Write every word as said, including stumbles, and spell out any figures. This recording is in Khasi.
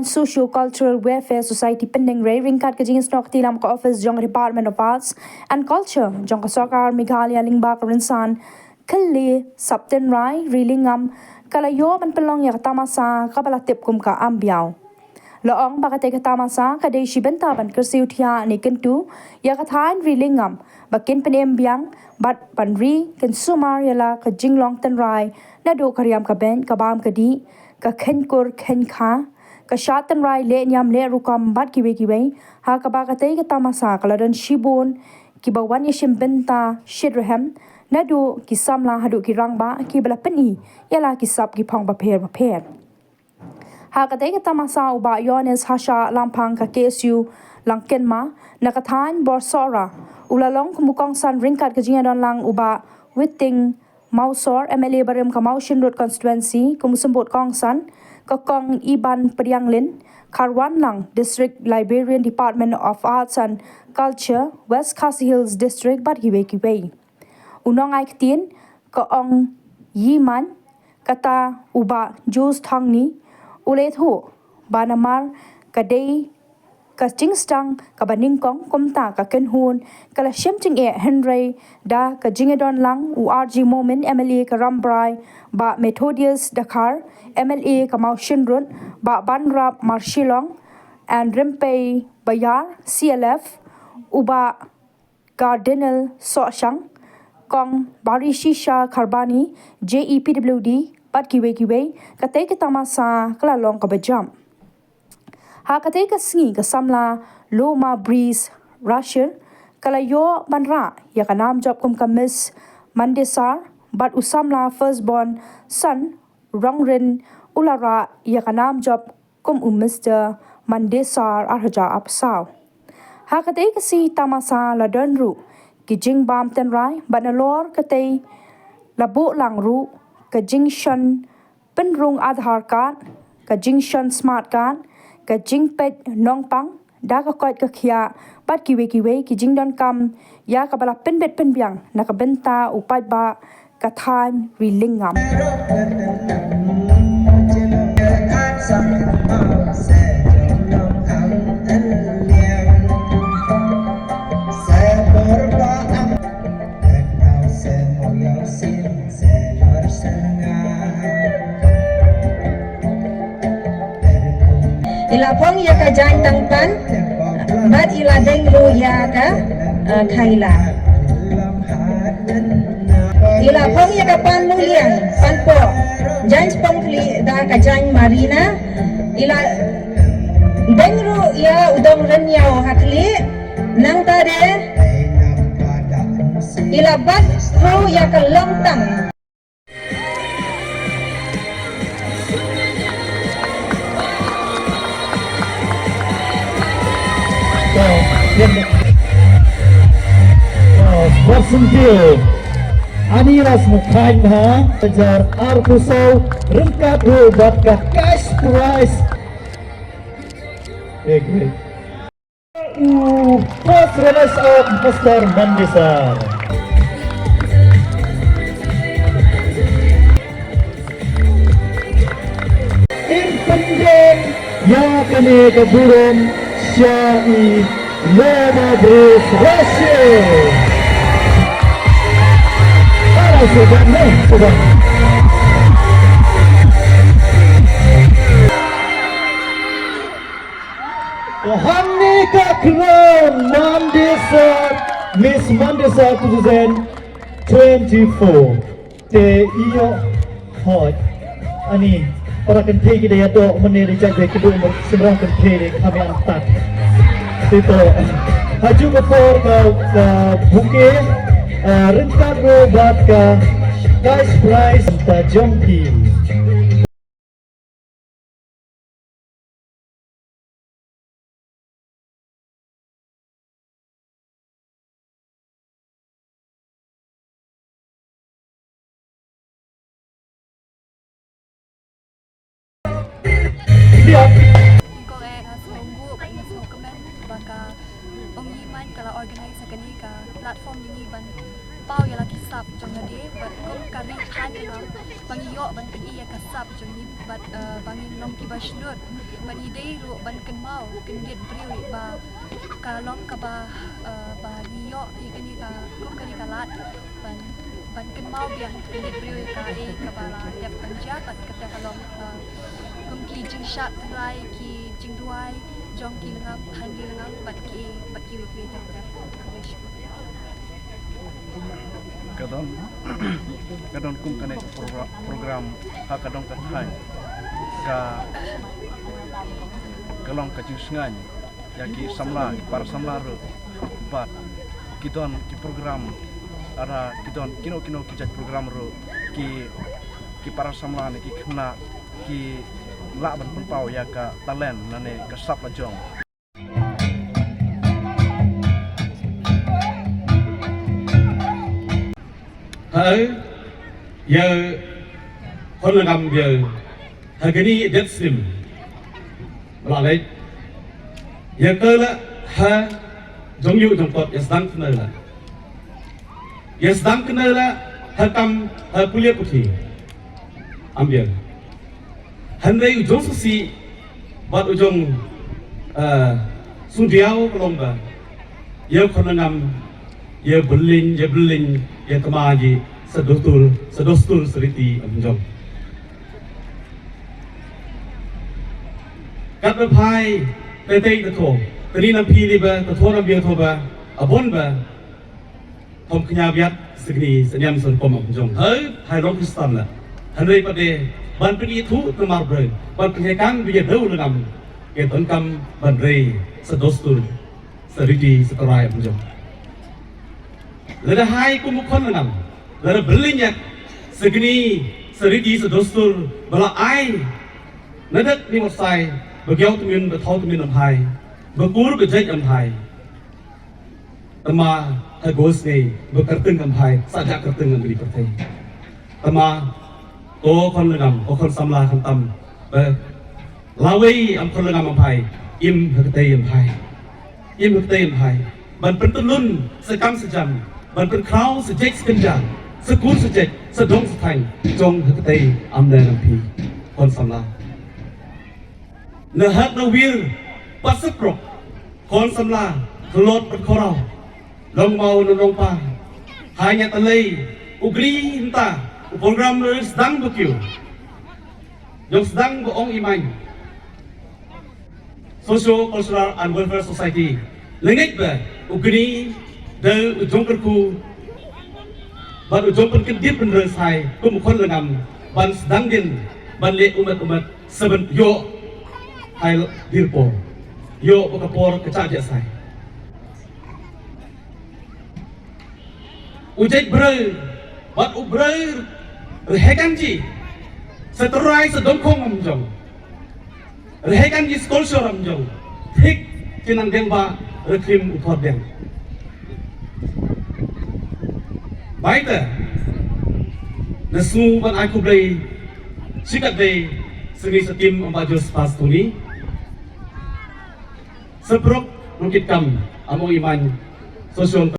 Socio Cultural Welfare Society Pyndengrei ryngkat ka jingsnoh kti lang ka office jong ka Department of Arts and Culture jong ka Sorkar Meghalaya lyngba ka rynsan Khyllie Sap Tynrai Ri Lyngngam ka la ïoh ban pynlong ïa ka tamasa kaba la tip kum ka Ambiaw. La ong ba katei ka tamasa ka dei shi bynta ban kyrsiew thiah ne kyntu ïa ka thaiñ Ri Lyngngam ba kin pynim biang bad ban ri kynsumar ïa la ka jinglong tynrai naduh ka riam ka beiñ, ka bam ka dih, ka kheiñ kur kheiñ kha, ka shad tynrai leh niam leh rukom bad kiwei kiwei. Ha kaba katei ka tamasa ka la don shibun kiba wan ïashim bynta shitrhem naduh ki samla haduh ki rangbah kiba la pyni ïa la ki sap ki phong bapher bapher. Ha katei ka tamasa u Bah Yones Hashah Lamphang ka K S U Langkynma na ka thaiñ Borsohra u la long kum u kongsan ryngkat ka jingïadon lang u Bah Witing Mawsor, M L A barim ka Mawshynrut Constituency, kum u symbud kongsan, ka Kong Iban Pdianglin Kharwanlang, District Librarian, Department of Arts and Culture, West Khasi Hills District, bad kiwei kiwei. U nongai ktien ka Ong Yi Main, kata u Bah Jules Thangni, u la ïathuh ba namar ka dei ka jingsdang kaba nyngkong, kumta ka kynhun ka la shim jingeh, hynrei da ka jingïadon lang u R G Momin, M L A ka Rambrai, Bah Methodius Dkhar, M L A ka Mawshynrut, Bah Banrap Marshillong and Rympei Bayar, C L F, u Bah Cardinal Sohshang, Kong Barishisha Kharbani, J E P W D, bad kiwei kiwei, katei ka tamasa ka la long kaba jam. Ha katei ka sngi ka samla Loma Breeze Rashir ka la ïoh ban rah ïa ka nam jop kum ka Miss Mandisar, bad u samla Firstborn Son Rongrin u la rah ïa ka nam jop kum u Mister Mandisar ar hajar arphew saw. Ha katei ka sngi tamasa la don ruh ki jingbam tynrai bad nalor katei la buh lang ruh ka jingshon pynrung Aadhaar card, ka jingshon smart card, ka jingpeit nongpang da ka koit ka khiah bad kiwei kiwei ki jingdonkam ïa kaba la pynbit pynbiang na ka bynta u paidbah ka thaiñ Ri Lyngngam. I la phong ïa ka jaiñ tangpan bad i la deng ruh ïa ka, uh, khaila. I la phong ïa ka pan muliang, pan poh, jaiñ spongkhlieh da ka jaiñ marina. I la deng ruh ïa u dong rynñiaw ha khlieh. Nangta de i la bat ruh ïa ka longtang. Persentil Ani Rasmussen ha hajar arphew saw ryngkat ruh bad ka cash prize. Eh, great. U first runners up, Mister Mandisar. In pending ïa kane ka burom sha i Loma Bruce Rashid. Ala sudah ne, sudah. Hangne ka crown Mandisar, Miss Mandisar two thousand twenty-four. Te ïoh hoi. Ani, para kynthei ki da ïadoh mynne da jait da kynduh, shynrang kynthei da kham ïa antat. Te to, ha kajuh ka por ka, ka bouquet, ah, ryngkat ruh bad ka cash prize ta jong phi. Ngin ïa sngewbha, ngin ïa sngewkmen ba ka Ong Yi Main ka la organize ha kane ka platform jong ngi ban paw ïa la ki sap jong lade bad kum ka ri thaiñ ka long ba ngi ïoh ban pyni ïa ka sap jong ngi bad, eh, ba ngi long kiba shlur bad ngi dei ruh ban kynmaw kyndit briew ba ka long kaba, eh, ba ngi ïoh ïa kane ka kum kane ka lad ban, ban kynmaw biang kyndit briew ïa kaei kaba la dep ban jia bad kata ka long, eh, kum ki jingshad tynrai ki jingduwai jong ki lyngngam thaiñ ri lyngngam bad ki, bad kiwei kiwei teng teng. Ka don, ka don kum kane ka progra-, program ha ka dong ka thaiñ ka, ka long ka jingsngewsih ïa ki samla, ki para samla ruh bad ki don ki program, ada ki don kino kino ki jait program ruh ki, ki para samla ne ki khynnah ki lah ban pynpaw ïa ka talent lane ka sap la jong. Ha ïa khon la ngam ïa ha kani dep sim. Ba la leit ïa ka la ha jong ïu jong kot ïa sdang kena la ïa sdang kena la ha kam ha pulia puthi. Am ïa hynrei u jong susi bad u jong, eh, sundiaw ka long ba ïa khon ngam ïa bylin ïa bylin ïa kama ji sa dustur sa dustur sa riti am jong. Kat ba phai te te te tho tani na phi ni ba te tho na bia tho ba abon ba Thom kñia biat signi seniam sen pom jong hai hai long Kristan la. Hynrei pat de ban pynithuh namar brei ban pynhekang bia dau lengam ke tonkam ban rei sa dustur sa riti sa trai jong. Lada hai kum u khon lengam lada beliñak signi sa riti sa dustur ba la ai nadak ni wasai ba giau tmin ba thau tmin am hai ba kur ba jait am hai. Tama ha gos ngai ba kyrteng am hai sa ja kyrteng am bri pyrthei. Tama ko khon lengam ko khon samla khamtam ba lawei am khon lengam am hai im ha ktei am hai. Im ha ktei am hai ban pyntyllun sa kam sa jam ban pynkhraw sa jek sa kynja sa kur sa jek sa dong sa thaiñ jong ha ktei am ne nam phi khon samla. Na hat na wir pat sa prok khon samla khlot pat khorau long mau na long pa. Hai nya talei u gri nta u program sdang ba kiew jong sdang ba ong imang Socio Cultural and Welfare Society. Lengit ba u gri da u jong kyrku ban u jong pynkyndit pynrel sai kum u khon lengam ban sdang din ban leh umat umat Seven ïoh hai dir por ïoh ba ka por ka chah jahsai. U jait breu bad u breu rhekan ji sa trai sa dongkhong am jong rhekan ji skolsor am jong thik jinang deng ba rkhim u thot deng. Baita na sngu ban ai khublei shikatdei sngi sa tim amba Jos Pas Tuni. Sa prok nongkit kam amo iman Sosion